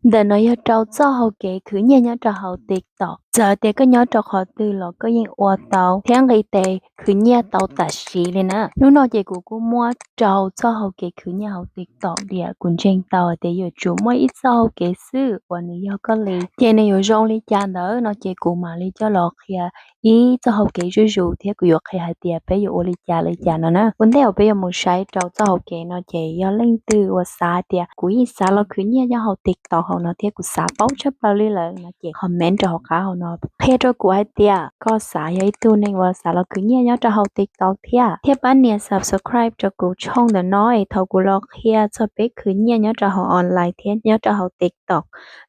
Ntawm no yog rau txoj hau kev khwv nyiaj nyob rau hauv TikTok. Txawm tias koj nyob rau qhov twg los koj yeej ua tau thiab nqis tes khwv nyiaj tau tam sim li na. Hnub no ces kuv kuj muab rau txoj hau kev khwv nyiaj hauv TikTok tias kuv ntseeg tau tias yuav tsum muaj ib txoj hau kev xwb uas nws yog koj li, ces nws yuav zoo li cas ntawd no ces kuv mam li coj los qhia ib txoj hau kev zuj zus thiab kuv yuav qhia hais tias peb yuav ua li cas li cas no na. Ua ntej uas peb yuav mus saib rau txoj hau kev no ces yog leej twg uas xav tias kuv yeej xav los khwv nyiaj nyob hauv TikTok hauv no thiab kuv xav paub tshaj plaws li lawm no ces comment rau hauv qab hauv no qhia rau kuv hais tias koj xav yog ib tug neeg uas xav los khwv nyiaj nyob rau hauv TikTok thiab, thiab pab nias subscribe rau kuv channel ntawm no es thaum kuv los qhia txog peb khwv nyiaj nyob rau hauv online thiab nyob rau hauv TikTok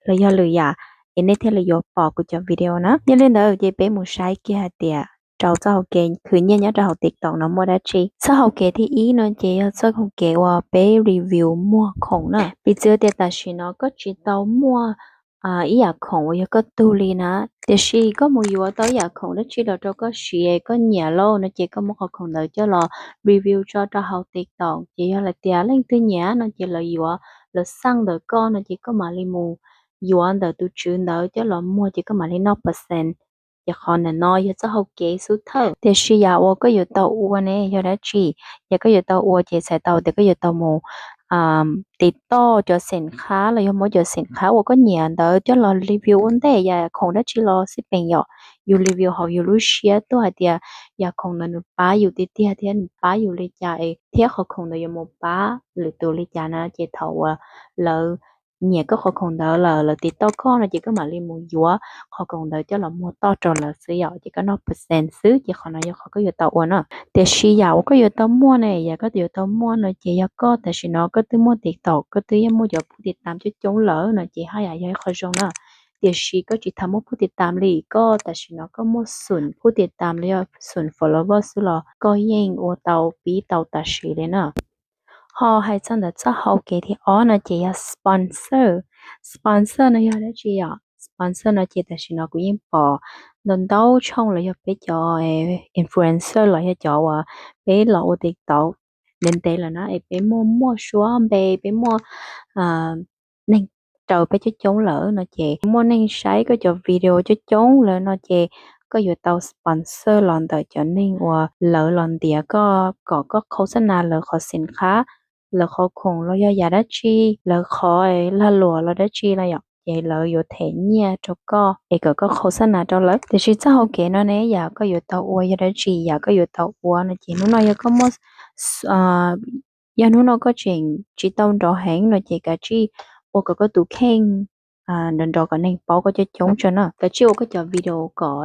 los yog lwm yam es nej thiaj li yuav pom kuv cov video na. Yog li ntawd ces peb mus saib kiag hais tias rau txoj hau kev khwv nyiaj nyob rau hauv TikTok no muaj dab tsi. Txoj hau kev thib ib no ces yog txoj hau kev uas peb review muag khoom na. Piv txwv tias tam sim no koj tsis tau muaj ib yam khoom uas yog koj tug li na, tiam sis koj mus yuav tau ib yam khoom dab tsi los rau koj siv, koj nyiam lauj no ces koj muab qhov khoom ntawd coj los review tso rau hauv TikTok ces yog hais tias leej twg nyiam no ces lawv yuav, lawv xaj ntawm koj no ces koj mam li mus yuav ntawm tus tswv ntawd coj los muag ces koj mam li noj percent. Ces qhov ntawm no yog txoj hau kev xub thawj. Tiam sis yam uas koj yuav tau ua ne yog dab tsi? Yam koj yuav tau ua ces txhais tau tias koj yuav tau mus tiv toj cov xeem qhab los yog muab cov xeem qhab uas koj nyiam ntawd coj los review ua ntej, yam khoom dab tsi los xij peem yom, yus review hauv yus lub siab tuaj hais tias yam khoom ntawd nws pab yus tiag tiag thiab nws pab yus li cas es thiab qhov khoom ntawd yuav mus pab lwm tus li cas na, ces thaum uas lawv nyiam koj qhov khoom ntawd lawm, lawv tiv toj koj no ces koj mam li mus yuav qhov khoom ntawd coj los muag toj rau lawv xwb yom, ces koj noj percent xwb, ces qhov no yog qhov koj yuav tau ua na. Tiam sis yam uas koj yuav tau muaj ne, yam koj yuav tau muaj no ces yog koj tam sim no koj twb muaj TikTok, koj twb yeej muaj cov phub tiv tam coob coob lawm no ces haj yam yog ib qho zoo na. Tiam sis koj tsis tas muaj phub tiv tam li, koj tam sim no koj muaj xum phub tiv tam los yog xum follower xwb los koj yeej ua tau pib tau tam sim li na. Ho hais txog ntawm txoj hau kev thib ob no ces yog sponsor. Sponsor no yog dab tsi yom? Sponsor no ces tam sim no kuv yeej pom ntau ntau tshooj los yog peb cov influencer los yog cov uas peb los ua TikTok ntev ntev lawm na es peb muaj muaj suab npe, peb muaj neeg raws peb coob coob lawm no ces muaj neeg saib koj cov video coob coob lawm no ces koj yuav tau sponsor los ntawm cov neeg uas lawv los ntiav koj kom koj khau xab nas lawv qhov xim qhab, lawv qhov khoom los yog yam dab tsi, lawv qhov lag luam los dab tsi no yom, ces lawv yuav them nyiaj rau koj es kom koj khau xab nas rau lawv. Tiam sis txoj hau kev no ne yam koj yuav tau ua yog dab tsi? Yam koj yuav tau ua no ces hnub no yog koj muaj, yog hnub no koj tseem tsis tau nrov heev no ces kav tsij ua kom koj tus kheej nrov nrov kom neeg paub koj coob coob tso na. Kav tsij ua koj cov video kom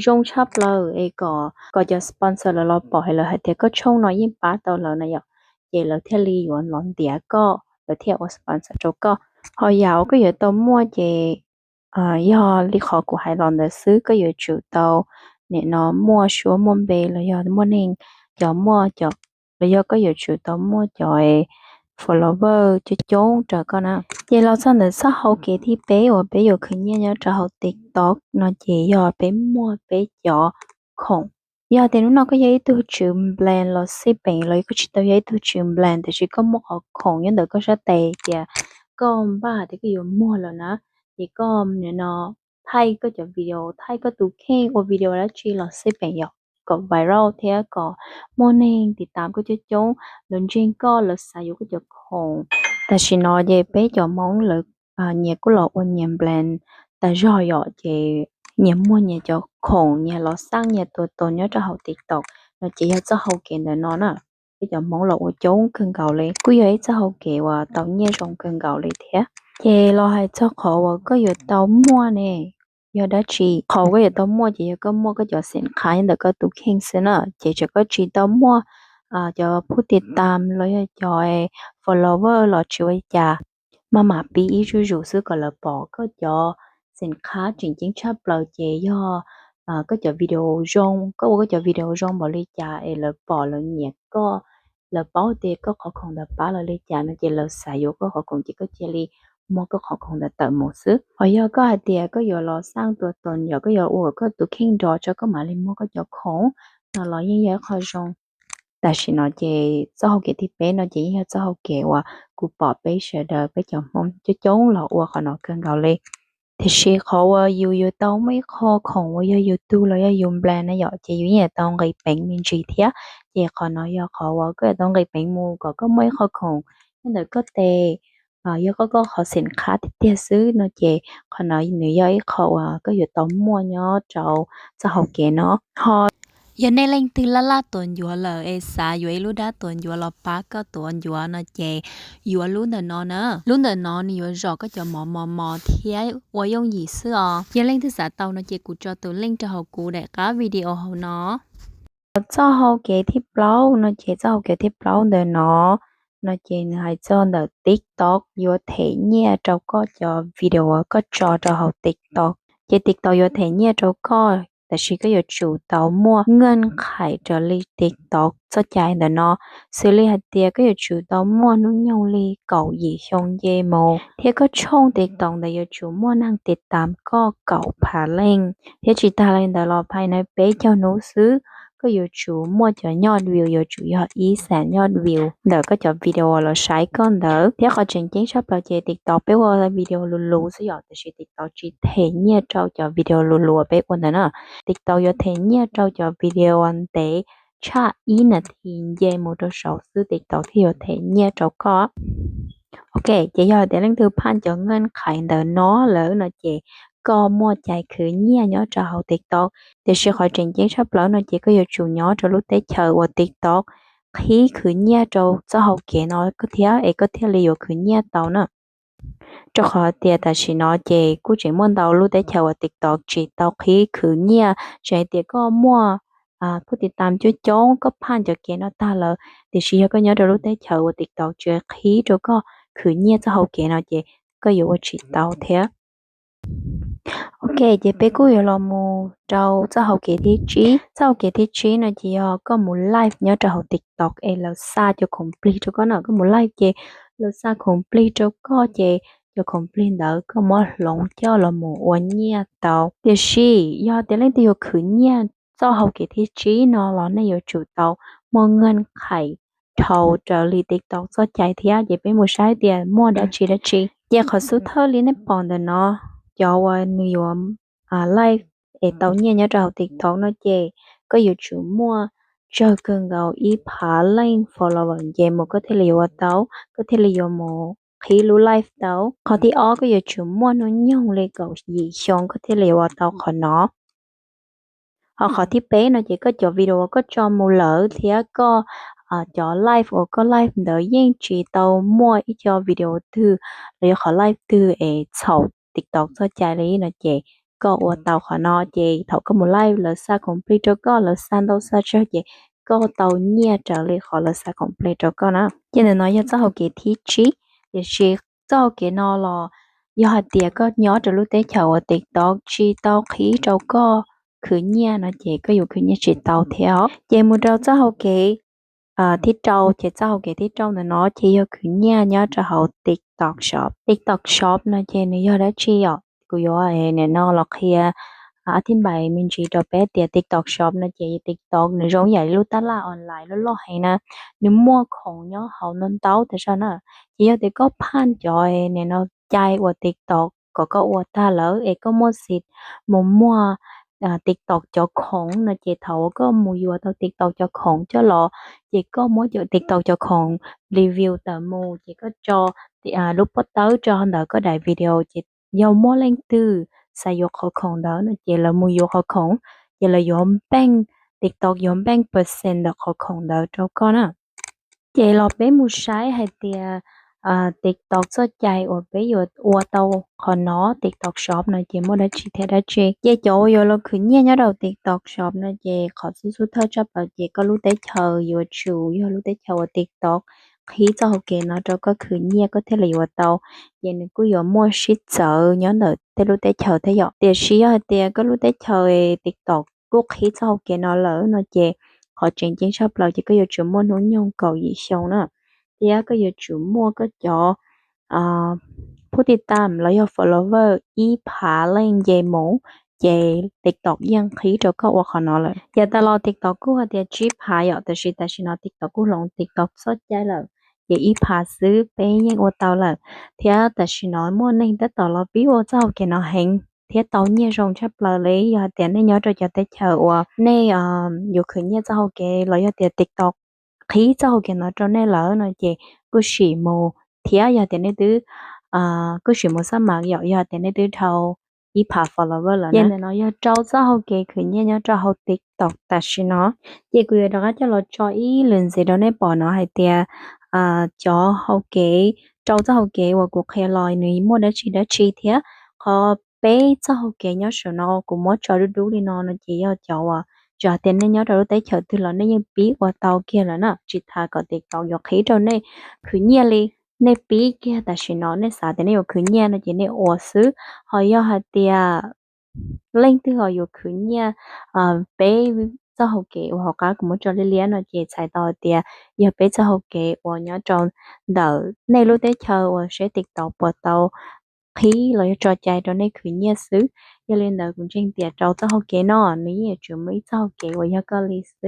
zoo tshaj plaws es kom, kom cov sponsor lawv los pom es lawv hais tias koj tshooj no yeej pab tau lawv na yom, ces lawv thiaj li yuav los ntiav koj, lawv thiaj ua sponsor rau koj. Ho yam uas koj yuav tau muaj ces yog li qhov kuv hais los ntawd xwb, koj yuav tsum tau nim no muaj suab muaj npe los yog muaj neeg, cov muaj cov, los yog koj yuav tsum tau muaj cov follower coob coob raws koj na. Ces los txog ntawm txoj hau kev thib peb uas peb yuav khwv nyiaj nyob rau hauv TikTok no ces yog peb muag peb cov khoom. Yog tias hnub no koj yog ib tug tswv nplan los xij peem los koj tsis tau yog ib tug tswv nplan tiam sis koj muaj qhov khoom nyob ntawm koj sab tes tias koj npaj hais tias koj yuav muag lawm na, ces koj nim no thaij koj cov video, thaij koj tus kheej ua video dab tsi los xij peem yom, kom viral thiab kom muaj neeg tiv tam koj coob coob, lawv ntseeg koj, lawv xav yuav koj cov khoom. Tam sim no ces peb cov Hmoob lawv nyias kuj los ua nyias nplan tas zog yom, ces nyias muag nyias cov khoom, nyias los xaj nyias tua tos nyob rau hauv TikTok no ces yog txoj hau kev ntawm no na. Peb cov Hmoob los ua coob kawg nkaus li, kuj yog ib txoj hau kev uas tau nyiaj zoo kawg nkaus li thiab. Ces los hais txog qhov uas koj yuav tau muaj ne, yog dab tsi? Qhov koj yuav tau muaj ces yog koj muaj koj cov xim qhab ntawm koj tus kheej xwb na, ces txawm koj tsis tau muaj cov phub tiv tam los yog cov follower los tsis ua li cas, maj mam pib ib zuj zus xwb kom lawv pom koj cov xim qhab tseem ceeb tshaj plaws ces yog koj cov video zoo, koj ua koj cov video zoo npaum li cas es lawv pom lawv nyiam koj, lawv paub tias koj qhov khoom ntawd pab lawv li cas no ces lawv xav yuav koj qhov khoom ces koj cia li muag koj qhov khoom ntawd tawm mus xwb. Ho yog koj hais tias koj yuav los xaj tua tos yom, koj yuav ua koj tus kheej nrov tso koj mam li muag koj cov khoom no los yeej yog ib qho zoo. Tam sim no ces txoj hau kev thib peb no ces yeej yog txoj hau kev uas kuv pom peb sawv daws peb cov Hmoob coob coob los ua qhov no kawg nkaus li. Tiam sis qhov uas yus yuav tau muaj ib qho khoom uas yog yus tug los yog yus nplas na yom, ces yus yeej yuav tau nqis peev me ntsis thiab. Ces qhov no yog qhov uas koj yuav tau nqis peev mus kom koj muaj ib qho khoom nyob ntawm koj tes, yog koj koj qhov xim qhab tiag tiag xwb no ces qhov no nws yog ib qho uas koj yuav tau muaj nyob rau txoj hau kev no. Ho yog nej leej twg laj laj tuav ncuav lawm es xav yuav ib lub dab tuav ncuav los pab koj tuav ncuav no ces yuav lub ntawm no na. Lub ntawm no nws yuav zom koj cov mov mos mos thiab ua yooj yim xwb os. Yog leej twg xav tau no ces kuv tso tus link rau hauv kuv daim qab video hauv no. Txoj hau kev thib plaub no ces txoj hau kev thib plaub ntawm no, no ces nws hais txog ntawm TikTok yuav them nyiaj rau koj cov video uas koj tso rau hauv TikTok. Ces TikTok yuav them nyiaj rau koj, tab sis koj yuav tsum tau muaj nqaj qhais raws li TikTok txoj cai ntawm no, xws li hais tias koj yuav tsum tau muaj hnub nyoog li kaum yim xyoo nce mus, thiab koj tshooj TikTok ntawd yuav tsum muaj neeg tiv tam koj kaum phav leej, thiab tsis tas li ntawd los phais na peb caug hnub xwb koj yuav tsum muaj cov nyoj view yuav tsum yog ib xees nyoj view ntawm koj cov video los saib koj ntawd. Thiab qhov tseem ceeb tshaj plaws ces TikTok peb ua video luv luv xwb yom, tab sis TikTok tsis them nyiaj rau cov video luv luv peb ua ntawd na. TikTok yuav them nyiaj rau cov video ntev tshaj ib nas this nce mus rau saud xwb TikTok thiaj yuav them nyiaj rau koj. Ok, ces yog tias leej twg phaj cov nqaj qhais ntawm no lawm no ces koj muaj cai khwv nyiaj nyob rau hauv TikTok. Tiam sis qhov tseem ceeb tshaj plaws no ces koj yuav tsum nyob rau lub teb chaws uas TikTok qhib khwv nyiaj rau txoj hau kev no koj thiab es koj thiaj li yuav khwv nyiaj tau na. Rau qhov tias tam sim no ces kuj tseem muaj ntau lub teb chaws uas TikTok tsis tau qhib khwv nyiaj, tseem hais tias koj muaj phuj tiv tam coob coob koj phaj cov kev no tag lawm, tiam sis yog koj nyob rau lub teb chaws uas TikTok tsis qhib rau koj khwv nyiaj txoj hau kev no ces koj yuav ua tsis tau thiab. Ok, ces peb kuj yuav los mus rau txoj hau kev thib tsib. Txoj hau kev thib tsib no ces yog koj mus live nyob rau hauv TikTok es lawv xa cov khoom plig rau koj no. Koj mus live ces lawv xa khoom plig rau koj ces cov khoom plig ntawd koj muab hloov coj los mus ua nyiaj tau. Tiam sis yog tias leej twg yuav khwv nyiaj txoj hau kev thib tsib no los nej yuav tsum tau muaj nqaj qhais dhau raws li TikTok txoj cai thiab. Ces peb mus saib tias muaj dab tsi dab tsi. Ces qhov xub thawj li nej pom ntawm no, cov uas nws yuav live es tau nyiaj nyob rau hauv TikTok no ces koj yuav tsum muaj tsawg kawg nkaus ib phav leej follower nce mus koj thiaj li yuav ua tau, koj thiaj li yuav mus qhib lub live tau. Qhov thib ob koj yuav tsum muaj hnub nyoog li kaum yim xyoo koj thiaj li yuav ua tau qhov no. Ho qhov thib peb no ces koj cov video uas koj tso mus lawm thiab koj cov live uas koj live ntawd yeej tsis tau muaj ib co video twg los yog qhov live twg es txhaum TikTok txoj cai li no ces koj ua tau qhov no. Ces thaum koj mus live lawv xa khoom plig rau koj, lawv xa ntau xa tsawg ces koj tau nyiaj raws li qhov lawv xa khoom plig rau koj na. Ces ntawm no yog txoj hau kev thib tsib. Tiam sis txoj hau kev no los yog hais tias koj nyob rau lub teb chaws uas TikTok tsis tau qhib rau koj khwv nyiaj no ces koj yuav khwv nyiaj tsis tau thiab os. Ces mus rau txoj hau kev thib rau, ces txoj hau kev thib rau ntawm no ces yog khwv nyiaj nyob rau hauv TikTok Shop. TikTok Shop no ces nws yog dab tsi yom? Kuv yuav nim no los qhia thib npais me ntsis rau peb tias TikTok Shop no ces TikTok nws zoo yam li lub tab laj online loj loj heev na, nws muaj khoom nyob hauv ntau ntau tas zog na. Ces yog tias koj phaj cov nim no cai uas TikTok kom koj ua tag lawm es koj muaj xim mus muag TikTok cov khoom no ces thaum uas koj mus yuav tau TikTok cov khoom coj los, ces koj muab cov TikTok cov khoom review tawm mus ces koj tso lub pob tawb rau ntawm koj daim video ces yog muaj leej twg xav yuav qhov khoom ntawd no ces lawv mus yuav qhov khoom, ces lawv yuav npeej, TikTok yuav npeej percent ntawm qhov khoom ntawd rau koj na. Ces los peb mus saib hais tias TikTok txoj cai uas peb yuav ua tau qhov no TikTok Shop no ces muaj dab tsi thiab dab tsi. Ces cov uas yuav los khwv nyiaj nyob rau TikTok Shop no ces qhov xub xub thawj tshaj plaws ces koj lub teb chaws yuav tsum yog lub teb chaws uas TikTok qhib txoj hau kev no rau koj khwv nyiaj koj thiaj li yuav tau. Ces nws kuj yuav muaj sib txawv nyob ntawm tej lub teb chaws thiab yom. Tiam sis yog hais tias koj lub teb chaws TikTok kuj qhib txoj hau kev no lawm no ces qhov tseem ceeb tshaj plaws ces koj yuav tsum muaj hnub nyoog kaum yim xyoo na, thiab koj yuav tsum muaj koj cov phuj tiv tam los yog follower ib phav leej nce mus ces TikTok yeej qhib rau koj ua qhov no lawm. Yav tas los TikTok kuj hais tias tsib phav yom, tab sis tam sim no TikTok kuj hloov TikTok txoj cai lawm, ces ib phav xwb peb yeej ua tau lawm. Thiab tam sim no muaj neeg tab tom los pib ua txoj hau kev no heev thiab tau nyiaj zoo tshaj plaws li. Yog hais tias nej nyob rau cov teb chaws uas nej yuav khwv nyiaj txoj hau kev los yog tias TikTok qhib txoj hau kev no rau nej lawm no ces kuj sim mus thiab. Yog tias nej twb kuj sim mus xab mam yom, yog tias nej twb dhau ib phav follower lawm na. Ces ntawm no yog rau txoj hau kev khwv nyiaj nyob rau hauv TikTok tam sim no. Ces kuv yuav rov qab coj los tso ib lwm ntxiv rau nej pom no hais tias cov hau kev, rau txoj hau kev uas kuv qhia los nws muaj dab tsi dab tsi thiab. Qhov peb txoj hau kev nyob saum no kuv muab tso dub dub li no no ces yog cov uas txawm hais tias nej nyob rau lub teb chaws twg los nej yeej pib ua tau kiag lawm na, tsis tas kom TikTok yuav qhib rau nej khwv nyiaj li. Nej pib kiag tam sim no nej xav tias nej yuav khwv nyiaj no ces nej ua xwb. Ho yog hais tias leej twg ho yuav khwv nyiaj peb txoj hau kev uas hauv qab kuv muab tso liab liab no ces txhais tau hais tias yog peb txoj hau kev uas nyob rau ntawm nej lub teb chaws uas seb TikTok puas tau qhib los yog tso cai rau nej khwv nyiaj xwb. Yog li ntawd kuv ntseeg tias rau txoj hau kev no nws yeej yuav tsum muaj ib txoj hau kev uas yog koj li xwb.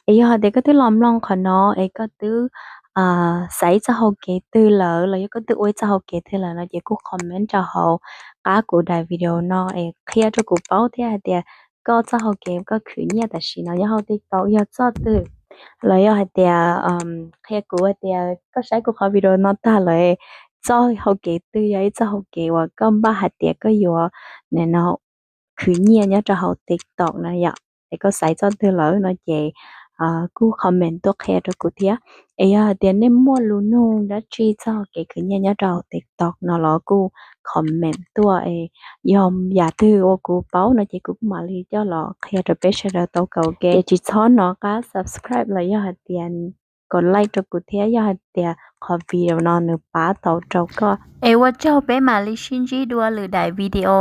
Es yog hais tias koj twb los mloog qhov no es koj twb xaiv ib txoj hau kev twg lawm los yog koj twb ua ib txoj hau kev twg lawm no ces kuj comment rau hauv qab kuv daim video no es qhia rau kuv paub thiab hais tias koj txoj hau kev koj khwv nyiaj tam sim no nyob hauv TikTok yog txoj twg. Los yog hais tias qhia kuv hais tias koj saib kuv qhov video no tag lawm, txoj hau kev twg yog ib txoj hau kev uas koj npaj hais tias koj yuav nim no khwv nyiaj nyob rau hauv TikTok no yom, es koj xaiv txoj twg lawm no ces kuj comment tuaj qhia rau kuv thiab. Es yog hais tias nej muaj lus nug dab tsi txog kev khwv nyiaj nyob rau hauv TikTok no los kuj comment tuaj es yog yam twg uas kuv paub no ces kuv kuj mam li coj los qhia rau peb sawv daws tau kaum kev. Es tsis txhob hnov qab subscribe los yog hais tias kom like rau kuv thiab yog hais tias qhov video no nws pab tau rau koj. Es ua tsaug, peb mam li sib ntsib dua lwm daim video.